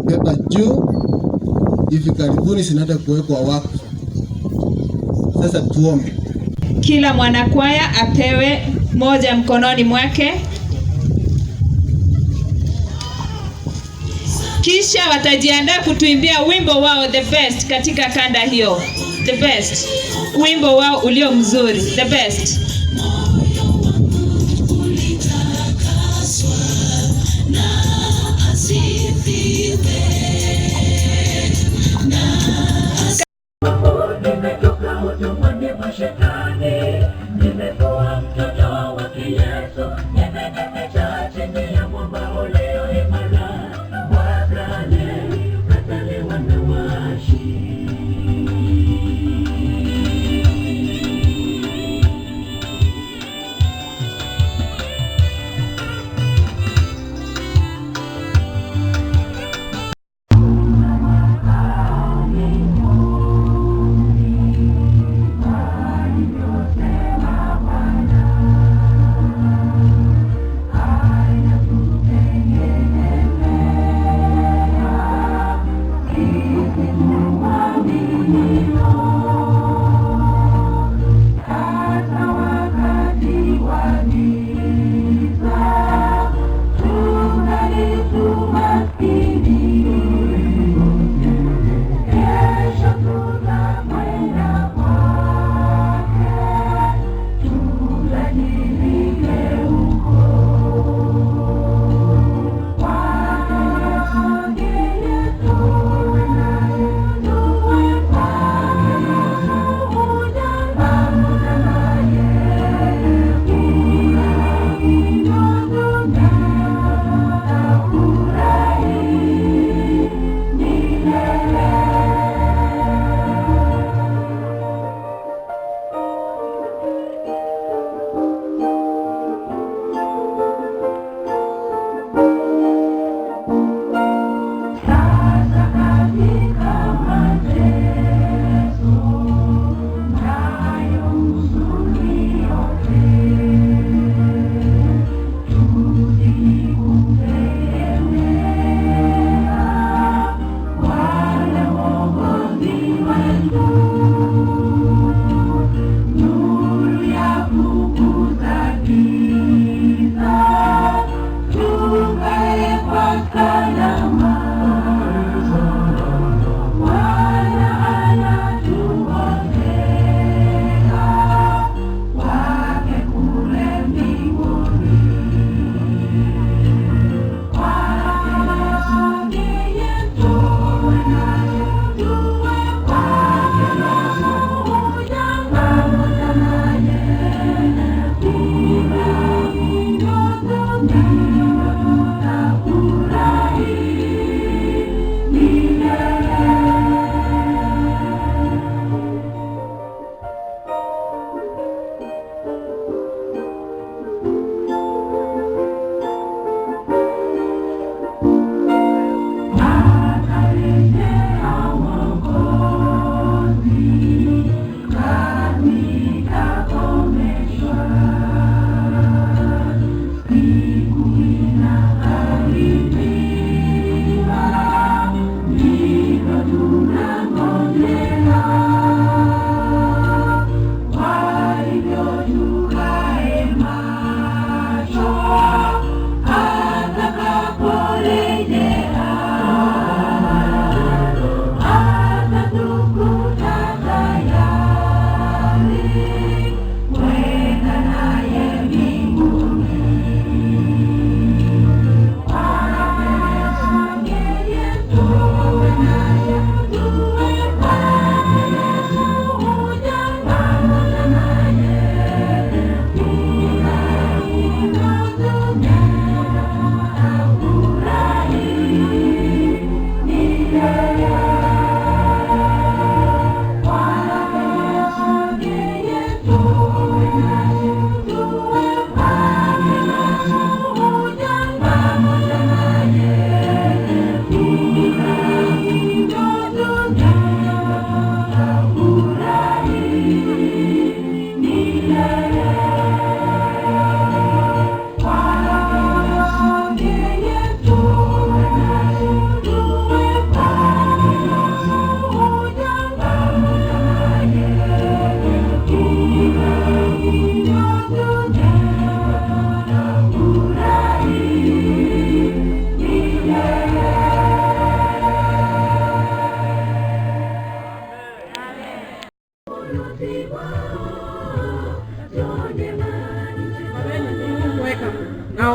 Beba juu hivi karibuni zinaenda kuwekwa wakfu. Sasa tuombe. Kila mwanakwaya apewe moja mkononi mwake, kisha watajiandaa kutuimbia wimbo wao the best katika kanda hiyo, the best, wimbo wao ulio mzuri, the best. Nimetoka utumwani mwa shetani, nimekuwa mtoto wa Yesu, nimejificha chini ya mwamba ulio imara, wa kale kataliwa na washi.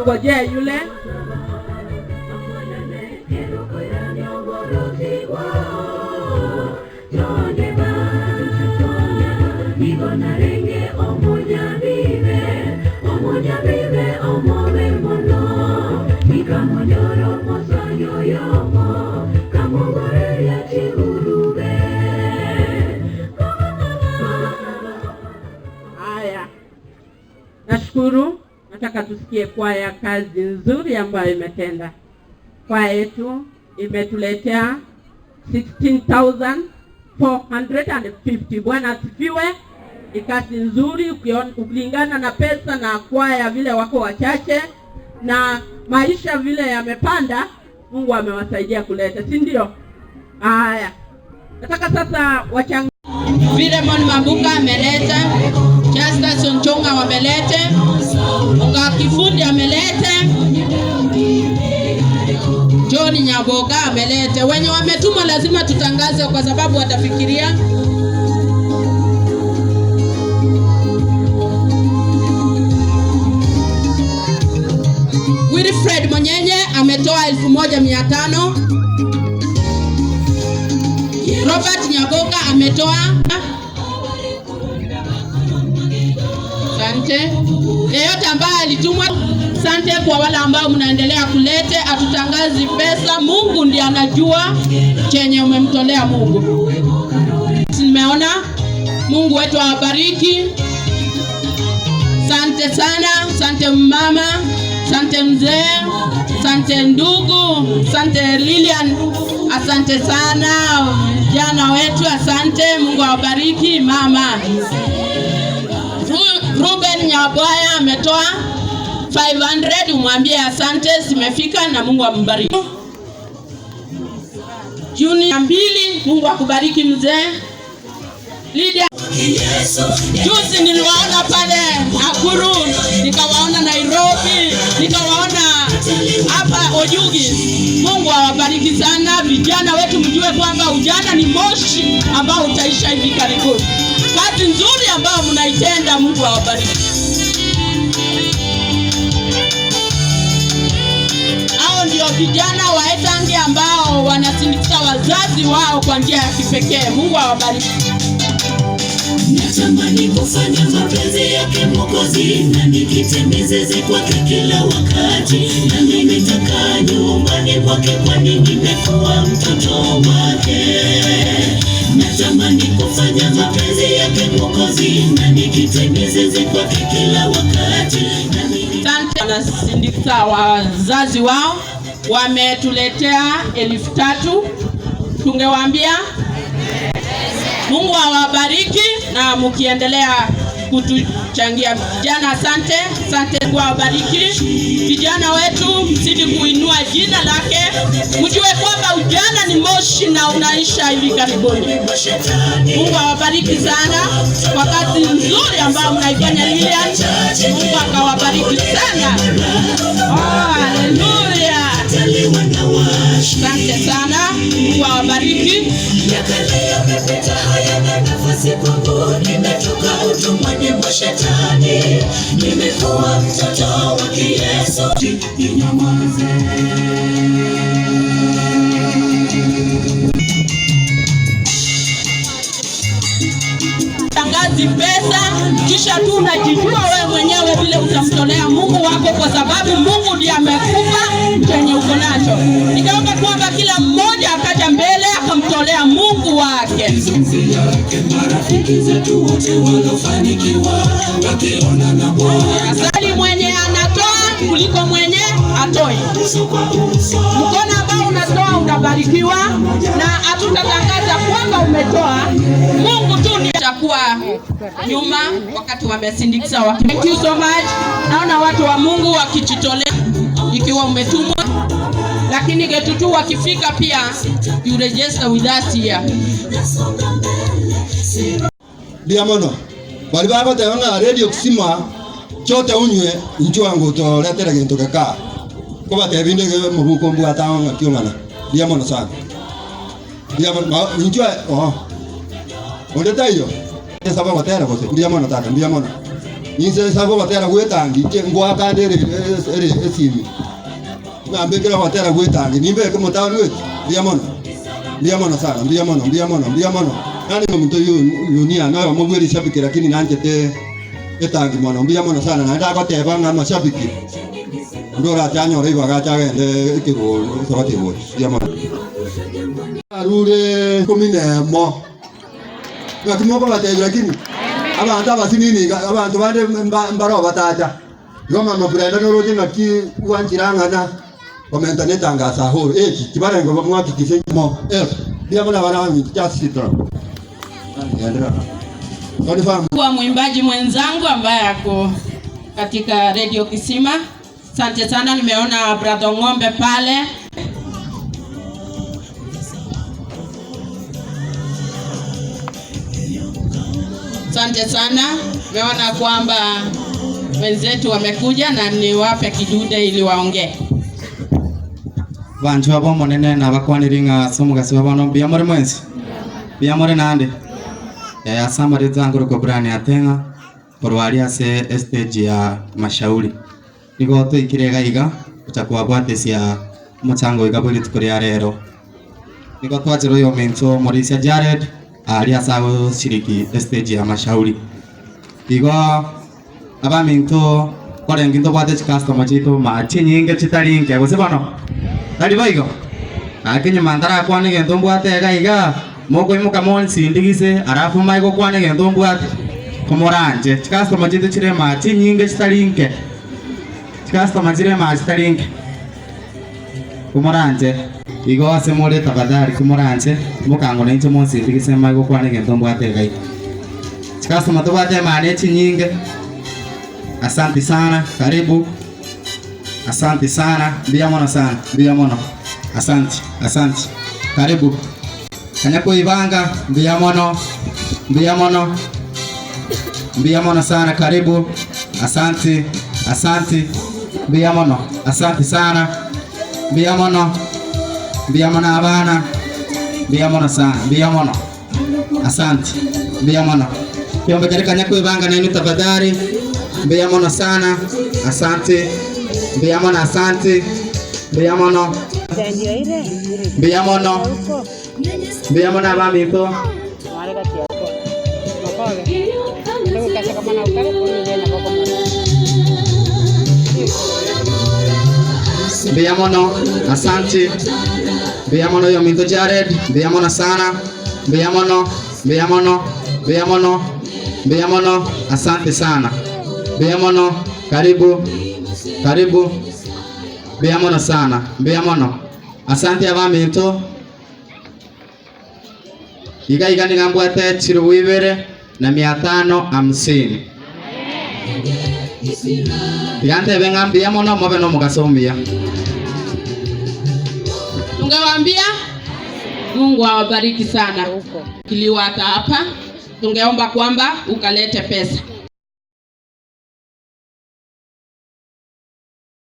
Tugojee yule Haya, nashukuru. Nataka tusikie kwaya kazi nzuri ambayo imetenda. Kwaya yetu imetuletea 16,450. Bwana asifiwe. Ni kazi nzuri ukilingana na pesa na kwaya vile wako wachache na maisha vile yamepanda, Mungu amewasaidia kuleta, si ndio? Haya, nataka sasa wachang Filemon Mabuka ameleta, Justus Nchonga wamelete, Unga Kifundi amelete, John Nyaboga amelete. Wenye wametuma lazima tutangaze kwa sababu watafikiria. Wilfred Monyenye ametoa 1,500. Robert Nyaboga ametoa. Asante. Yeyote ambaye alitumwa, asante kwa wale ambao mnaendelea kulete. Atutangazi pesa, Mungu ndiye anajua chenye umemtolea Mungu. Nimeona Mungu wetu awabariki. Asante sana, asante mama, asante mzee, asante ndugu, asante Lilian, asante sana vijana wetu, asante. Mungu awabariki mama. Ruben Nyabwaya ametoa 500, umwambie asante, zimefika na Mungu ambariki. Juni 2, Mungu akubariki mzee. Lydia, juzi niliwaona pale Nakuru, nikawaona Nairobi, nikawaona hapa Oyugis. Mungu awabariki sana vijana wetu, mjue kwamba ujana ni moshi ambao utaisha hivi karibuni. Kazi nzuri ambayo mnaitenda, Mungu awabariki. Hao ndio vijana wa Etange ambao wanasindikiza wazazi wao kwa njia ya kipekee. Mungu awabariki. Natamani kufanya mapenzi yake Mwokozi, na nikite mizizi kwake kila wakati, na mimi nitakaa nyumbani kwake, kwani nimekuwa mtoto wake. Natamani kufanya mapenzi yake Mwokozi, na nikite mizizi kwake kila wakati, na mimi. Asante. Wanasindikiza wazazi wao, wametuletea 3,000. Tungewaambia Mungu awabariki na mkiendelea kutuchangia vijana. Asante, asante. Mungu awabariki vijana wetu, mzidi kuinua jina lake, mjue kwamba ujana ni moshi na unaisha hivi karibuni. Mungu awabariki sana kwa kazi nzuri ambayo mnaifanya Lilian. Mungu akawabariki sana. Oh, haleluya. Asante sana, Mungu awabariki. Yakale yamepita hayana nafasi kwangu, nimetoka utumwani mwa shetani, nimekuwa mtoto wa Yesu. Ninyamaze. Tangazi pesa, kisha tu unajijua wewe mwenyewe vile utamtolea Mungu wako, kwa sababu Mungu ndiye amekupa chenye uko nacho. Nikaomba kwamba kila mmoja akaja mbele akamtolea Mungu wake. Marafiki zetu wote walofanikiwa wakiona na Bwana. Asali mwenye anatoa kuliko mwenye atoi. Mkono ambao unatoa unabarikiwa, na hatutatangaza kwamba umetoa. Mungu tu ndiye atakuwa nyuma wakati wamesindikiza waki. Thank you so much. Naona watu wa Mungu wakijitolea ikiwa umetumwa, lakini Getutu wakifika pia you register with us here. Ndiamono bali bagoteba ng'a radio kisima chote unywe inchwangu toretere gintu geka kobatebinde mubuko mbwata ng'a kiong'ana. Ndiamono sana. Ndiamono inchwa oh. Ondeta iyo. Saba gotera gose. Ndiamono tata ndiamono. Ninse sabo batera gwetangi ngwaka ndere ere esimi. Ngambekera batera gwetangi nimbe ke mutawani wetu. Ndiamono. Ndiamono sana, ndiamono, ndiamono, ndiamono. Nani muntu yunia nayo mubweri shabiki lakini nanje te etangi mono ndiamono sana na ndagoteba nga mashabiki. Ndora chanyo riba gachagende ikigo sabati bo. Ndiamono. Arure 11. Ngakimoko batejo lakini abantu abasinini abantu bande mbaro batacha. Goma mapurenda noroje ngaki wanjirangana. Komenta netangasa horo eki kibarengo bamwakikise mo ndiamona bana just. Kwa mwimbaji mwenzangu ambaye ako katika Radio Kisima. Asante sana, nimeona brother Ng'ombe pale. Asante sana, nimeona kwamba wenzetu wamekuja na niwape kidude ili waongee. Bantu abo monene nabakwaniringa somugasi wabano biyamore mwensi biyamore nande asamare zangu roko brani atenga korwari ase stage ya mashauri nigo twikirega iga utakuwa bwatesia muchango igabuli tukuria rero nigo twajiro yo mento Mauricia Jared ali asago shiriki stage ya mashauri igo abaminto korenginto bwate customer chito ma chinyinge chitaringe gose bono tari boigo akinyuma ndarakwana egento mbwate iga iga mokoimoka monsindigise arafu maigokwana egento mbwate komoranje chikastoma chito chire ma chinyinge chitaringe chikastoma chire ma chitaringe komoranje igo ase more tafadhali komoranje mokango nainche monsindigise maigokwana egento mbwate iga iga chikastoma tobwate mane chinyinge. Asante sana, karibu. Asante sana, ndiamono sana, ndiamono. Asante, asante. Karibu. Kanyako ibanga, ndiamono. Ndiamono. Ndiamono sana, karibu. Asante, asante. Ndiamono. Asante sana. Ndiamono. Ndiamono abana. Ndiamono sana, ndiamono. Asante. Ndiamono. Yombe katika kanyako ibanga nenu tafadhali. Ndiamono sana. Asante. Ndiamono, asante. Ndiamono. Ndiamono. Ndiamono abamito. Ndiamono, asante. Ndiamono yo minto Jared. Ndiamono sana. Ndiamono, ndiamono, ndiamono. Ndiamono, asante sana. Ndiamono, karibu. Karibu. Ndiamono sana. Ndiamono. Asante abaminto. Iga iga ningambwate chiru ibere na 550. Igante benga ndiamono mobe no mugasomia. Tungewaambia Mungu awabariki sana. Kiliwata hapa tungeomba kwamba ukalete pesa.